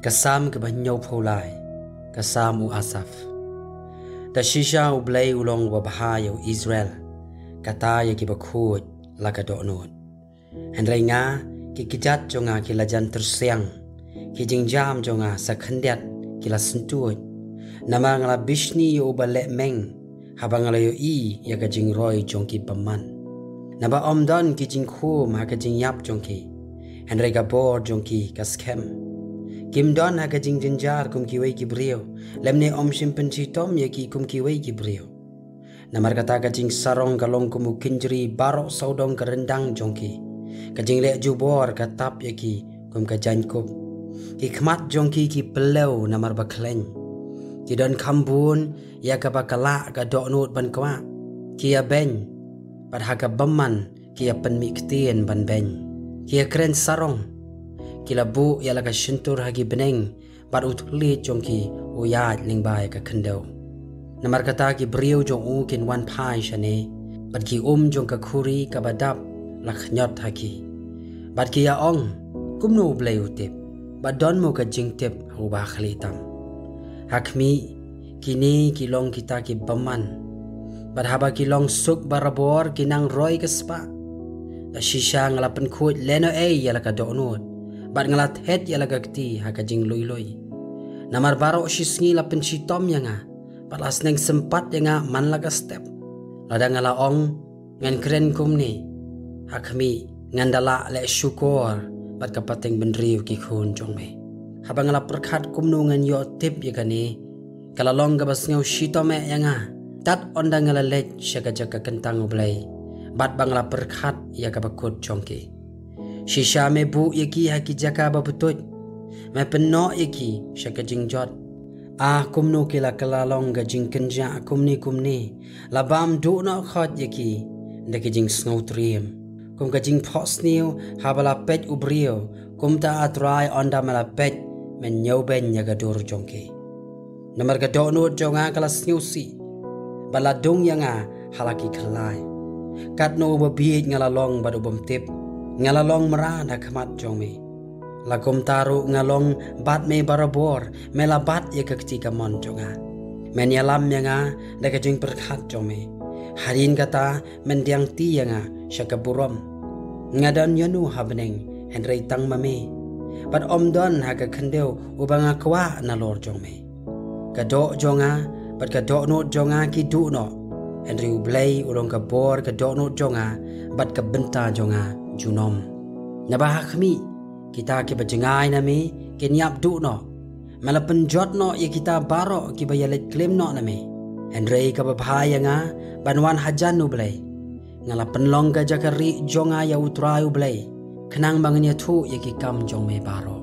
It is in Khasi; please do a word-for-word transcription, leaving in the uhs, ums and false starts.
Ka Salm kaba hynñiewphew lai. Ka Salm u Asaph. Da shisha U Blei u long uba bha ïa u Israel, kata ïa kiba khuid la ka dohnud. Hynrei nga, ki kjat jong nga ki la jan tyrsiang, ki jingjam jong nga sa khyndiat ki la syntuid. Namar nga la bishni ïa uba leh meng, haba nga la ïohi ïa ka jingroi jong ki bymman. Naba ym don ki jingkhum ha ka jingïap jong ki, hynrei ka bor jong ki ka skhem. Kim don ha ka jingjynjar kum kiwei ki briew, lymne ym shym pynshitom ïa ki kum kiwei ki briew. Namar kata ka jingsarong ka long kum u kynjri baroh sawdong ka ryndang jong ki. Ka jingleh jubor ka tap ïa ki kum ka jaiñkup. Ki khmat jong ki ki pyllew namar ba khlaiñ. Ki don kham bun ïa kaba ka lah ka dohnud ban kwah. Ki ïa beiñ, bad ha ka bymman ki ïa pynmih ktien ban beiñ. Ki ïa kren sarong. Ki la buh ïa la ka shyntur ha ki bneng, bad u thylliej jong ki u ïaid lyngba ïa ka khyndew. Namar kata ki briew jong u kin wan phai shane, bad ki um jong ka khuri kaba dap la khñiot ha ki. Bad ki ïa ong, kumno U Blei u tip, bad don mo ka jingtip ha uba khlieh tam. Ha khmih, kine ki long kita ki bymman. Bad haba ki long suk barabor ki nang roi ka spah. Da shisha nga la pynkhuid lehnohei ïa la ka dohnud, bad nga la thet ïa la ka kti ha ka jingluilui. Namar baroh shisngi la pynshitom ïa nga, bad la sneng sympat ïa nga man la ka step. Lada nga la ong, ngan kren kumne, ha khmih, ngan da lah leh shukor bad ka pateng bynriew ki khun jong me. Haba nga la pyrkhat kumno ngan ïoh tip ïa kane, ka la long kaba sngew shitom eh ïa nga, tad ynda nga la leit sha ka jaka kyntang U Blei, bad ba nga la pyrkhat ïa kaba kut jong ki. Shisha me buh ïa ki ha ki jaka ba btuid, me pynnoh ïa ki sha ka jingjot. Ah, kumno ki la kylla long ka jingkynjah kumne kumne, la bam duh noh khot ïa ki da ki jingsngew triem. Kum ka jingphohsniew haba la peit u briew, kumta A Trai ynda me la peit, men ñiewbeiñ ïa ka dur jong ki. Namar ka dohnud jong nga ka la sngewsih, bad la dung ïa nga ha la ki khyllai. Katno uba bieit nga la long bad u bym tip, nga la long mrad ha khmat jong me. La kumta ruh nga long bad me barabor, me la bat ïa ka kti kamon jong nga. Men ïalam ïa nga da ka jingpyrkhat jong me. Hadien kata men diang ti ïa nga sha ka burom. Nga don ïano ha bneng hynrei tang ma me, bad ym don ha ka khyndew uba nga kwah nalor jong me. Ka doh jong nga bad ka dohnud jong nga ki duh noh, hynrei U Blei u long ka bor ka dohnud jong nga bad ka bynta jong nga junom. Naba ha khmih, kita kiba jngai na me kin ïap duh noh. Me la pynjot noh ïa kita baroh kiba ïaleit klim noh na me. Hynrei kaba bha ïa nga ban wan hajan U Blei. Nga la pynlong ka jaka rieh jong nga ïa U Trai U Blei, khnang ba ngan ïathuh ïa ki kam jong me baroh.